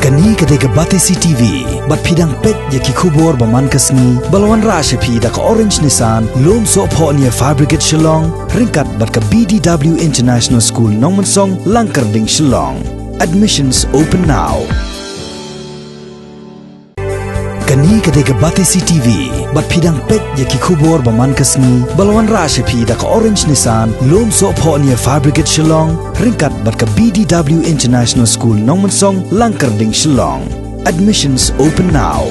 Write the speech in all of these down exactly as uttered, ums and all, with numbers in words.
Kane ka dei ka Batesi T V, bad phi dang peit ïa ki khubor ba man ka sngi, ba la wanrah sha phi da ka Orange Nissan, Lumsohphoh near Fire Brigade Shillong, ryngkat bad ka B D W International School Nongmensong, Langkyrding, Shillong. Admissions open now. Kane ka dei ka Batesi T V, bad phi dang peit ïa ki khubor ba man ka sngi, ba la wanrah sha phi da ka Orange Nissan, Lumsohphoh near Fire Brigade Shillong, ryngkat bad ka B D W International School Nongmensong, Langkyrding, Shillong. Admissions open now.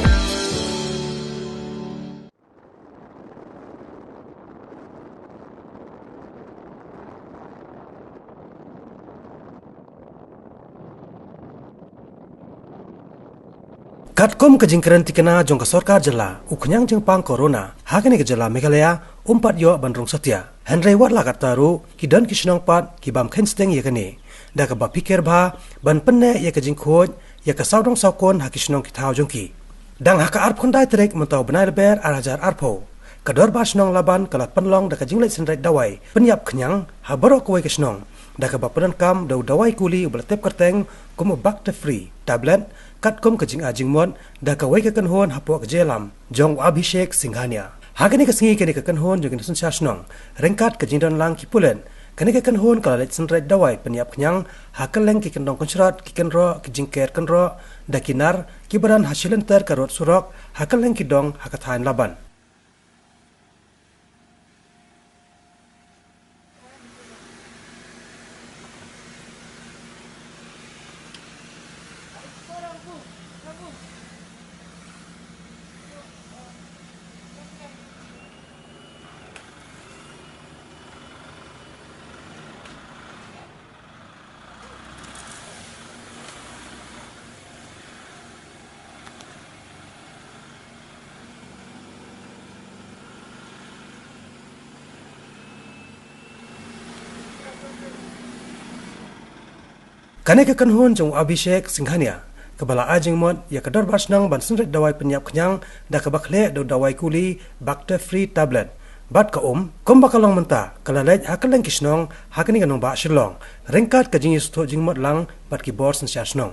Katkum ka jingkren thikna jong ka sorkar jylla, u khñiang jingpang corona ha kane ka jylla Meghalaya um pat ïoh ban rung satia. Hynrei wat la katta ruh, ki don ki shnong pat ki bym kheiñ sting ïa kane, da kaba phikir bha ban pynneh ïa ka jingkhuid ïa ka sawdong sawkun ha ki shnong ki thaw jong ki. Dang ha ka arphew khyndai tarik mynta u bnai Lber ar hajar arphew, ka Dorbar Shnong Laban ka la pynlong da ka jingleit synreit dawai pynïap khñiang ha baroh kawei ka shnong, da kaba pyndonkam da u dawai kuli uba la tip kyrteng kum u Bactefree tablet, katkum ka jingai jingmut da kawei ka kynhun hapoh ka jingïalam jong u Abhishek Singhania. Ha kane ka sngi kane ka kynhun jong ki nongsynshar shnong, ryngkat ka jingdon lang ki pulit, kane ka kynhun ka la leit synreit dawai pynïap khñiang ha kylleng ki kyndong kynshrot, ki kynroh, ki jingker kynroh, da ki nar, kiba don ha shilynter ka rud surok ha kylleng ki dong ha ka thaiñ Laban. Kane ka kynhun jong u Abhishek Singhania, kaba la ai jingmut ïa ka dorbar shnong ban synreit dawai pynïap khñiang da kaba khleh da u dawai kuli Bactefree tablet, bad ka um, kumba ka long mynta, ka la leit ha kylleng ki shnong ha kane ka nongbah Shillong, ryngkat ka jingïasngewthuh jingmut lang bad ki bor synshar shnong.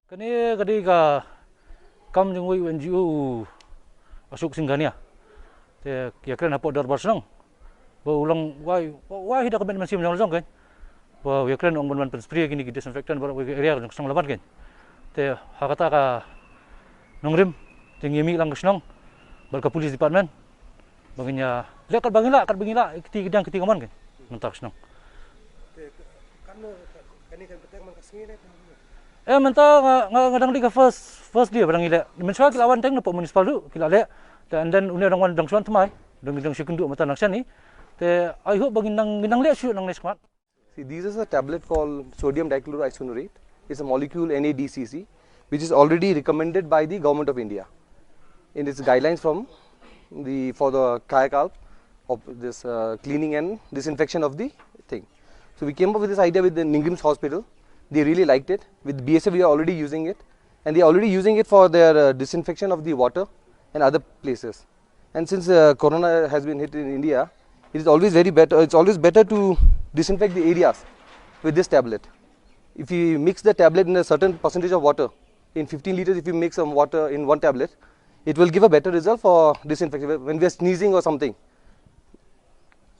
Kane ka dei ka kam jong uwei u N G O u Ashok Singhania. Te ïakren hapoh dorbar shnong. Ba u long wai, wai hi da ka met mynsiem jong la jong kein. Ba u ïakren ong ban wan pynsprüh kine ki disinfectant baroh kawei ka area jong ka shnong Laban kein. Te ha kata ka nongrim te ngi mih lang ka shnong bad ka police department. Ba ngin ïa leh katba ngin lah, katba ngin lah, kti kadiang kti kamon kein. Mynta ka shnong. Te, kan, kan, kane kan bteng man ka sngi ne? Eh, mynta nga, nga, nga dang dei ka first, first day ba dang ïaleh. Mynshuwa ki la wan teng na pdeng municipal ruh ki la leh. Te, and then une u dang wan, dang shu wan thymmai. Dang, dang shu kynduh mynta nang shen ni. Te I hope ba ngin nang, ngin nang leh shuh nangne shakhmat. See, this is a tablet called sodium dichloroisonerate. It's a molecule N A D C C, which is already recommended by the Government of India in its guidelines from the, for the kayakalp of this, uh, cleaning and disinfection of the thing. So we came up with this idea with the NEIGRIHMS hospital. They really liked it. With B S F, we are already using it, and they are already using it for their, uh, disinfection of the water and other places. And since, uh, corona has been hit in India, it is always very better. It's always better to disinfect the areas with this tablet. If you mix the tablet in a certain percentage of water, in fifteen liters, if you mix some water in one tablet, it will give a better result for disinfection. When we are sneezing or something,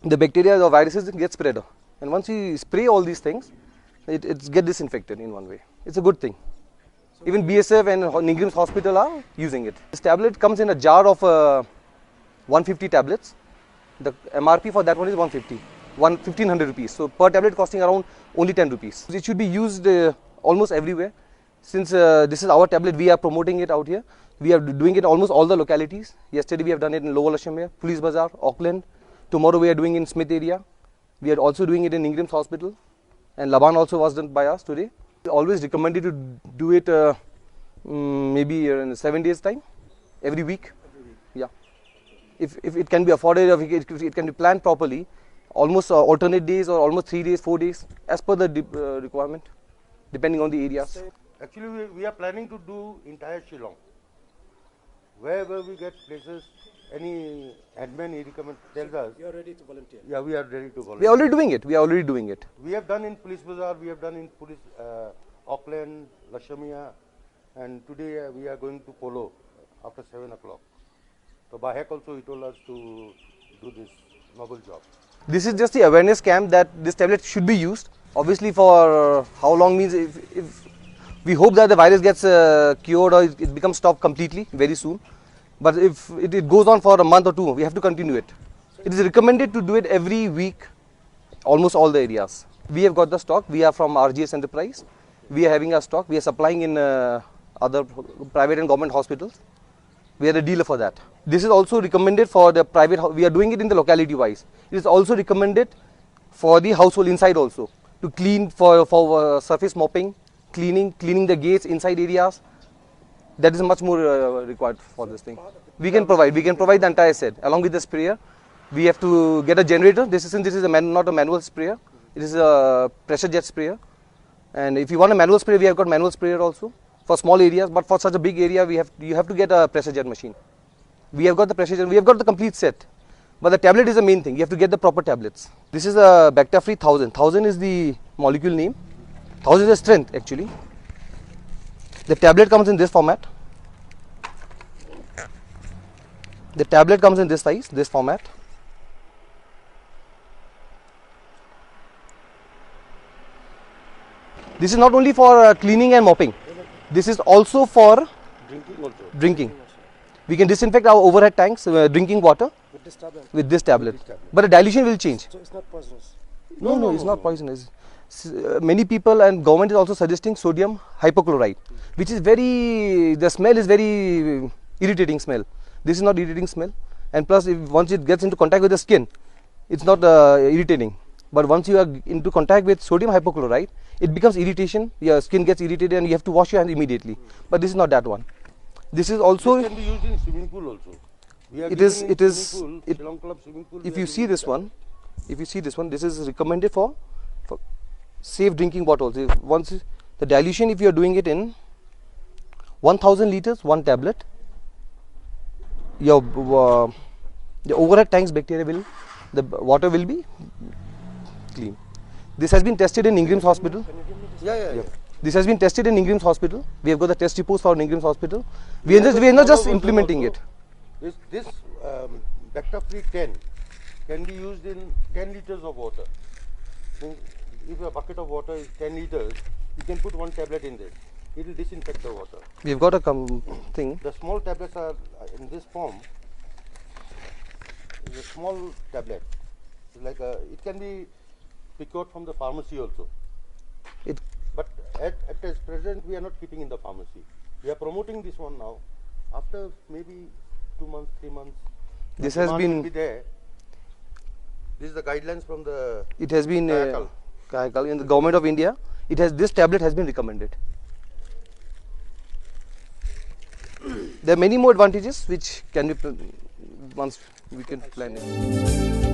the bacteria or viruses get spread. And once you spray all these things, it, it get disinfected in one way. It's a good thing. Even B S F and ho-, NEIGRIHMS hospital are using it. This tablet comes in a jar of, uh, one fifty tablets. The M R P for that one is one fifty, one, fifteen hundred rupees. So per tablet costing around only ten rupees. It should be used, uh, almost everywhere. Since, uh, this is our tablet, we are promoting it out here. We are doing it almost all the localities. Yesterday we have done it in Lower Lashamia, Police Bazar, Auckland. Tomorrow we are doing in Smith area. We are also doing it in NEIGRIHMS hospital. And Laban also was done by us today. We always recommended to do it, uh, mm, maybe in seven days time, every week. Yeah. If, if it can be afforded, if it, if it can be planned properly, almost, uh, alternate days or almost three days, four days, as per the de-, uh, requirement, depending on the areas. Actually, we, we are planning to do entire Shillong. Wherever we get places, any headman, he recommend, tells us. You are ready to volunteer. Yeah, we are ready to volunteer. We are already doing it. We are already doing it. We have done in Police Bazar, we have done in Police, uh, Auckland, Lashamia, and today, uh, we are going to Polo after seven o'clock. So Bahek also, he told us to do this noble job. This is just the awareness camp that this tablet should be used. Obviously, for how long means, if, if we hope that the virus gets, uh, cured or it, it becomes stopped completely very soon. But if it, it goes on for a month or two, we have to continue it. It is recommended to do it every week, almost all the areas. We have got the stock. We are from R G S Enterprise. We are having our stock. We are supplying in, uh, other private and government hospitals. We are the dealer for that. This is also recommended for the private ho-, we are doing it in the locality wise. It is also recommended for the household inside also, to clean for, for, uh, surface mopping, cleaning, cleaning the gates inside areas. That is much more, uh, required for this thing. We can provide, we can provide the entire set along with the sprayer. We have to get a generator. This is, since this is a man-, not a manual sprayer, it is a pressure jet sprayer. And if you want a manual sprayer, we have got manual sprayer also for small areas. But for such a big area, we have, you have to get a pressure jet machine. We have got the pressure jet, we have got the complete set. But the tablet is the main thing. You have to get the proper tablets. This is a Bactafre thousand. Thousand is the molecule name. Thousand is the strength, actually. The tablet comes in this format. The tablet comes in this size, this format. This is not only for, uh, cleaning and mopping. This is also for drinking also. Drinking. We can disinfect our overhead tanks, uh, drinking water with this tablet. With this tablet. With this tablet. But the dilution will change. So it's not poisonous? No, no, no, it's not poisonous. S-, uh, many people and government is also suggesting sodium hypochlorite, which is very, the smell is very irritating smell. This is not irritating smell. And plus, if once it gets into contact with the skin, it's not, uh, irritating. But once you are into contact with sodium hypochlorite, it becomes irritation. Your skin gets irritated and you have to wash your hands immediately. But this is not that one. This is also, it can be used in swimming pool also. We are it is, giving it is, swimming pool, it, Shillong Club swimming pool, if we you are see giving this that one, if you see this one, this is recommended for, for safe drinking bottles. If once the dilution, if you are doing it in one thousand liters, one tablet, your, uh, the overhead tanks bacteria will, the b-, water will be clean. This has been tested in NEIGRIHMS hospital. Yeah, yeah, yeah. This has been tested in NEIGRIHMS hospital. We have got the test reports for NEIGRIHMS hospital. We are just, we are not just implementing it. This, this, um, Bactafre ten can be used in ten liters of water. Means, if a bucket of water is ten liters, you can put one tablet in there. It will disinfect the water. We've got a com-, thing. The small tablets are, uh, in this form. It's a small tablet. It's like a, it can be procured from the pharmacy also. It But at, at this present, we are not keeping in the pharmacy. We are promoting this one now. After maybe two months, three months, the demand will be there. This has been This is the guidelines from the It has been uh, Kayakalp. Kayakalp in the government of India. It has this tablet has been recommended. There are many more advantages which can be pl- once we can plan it.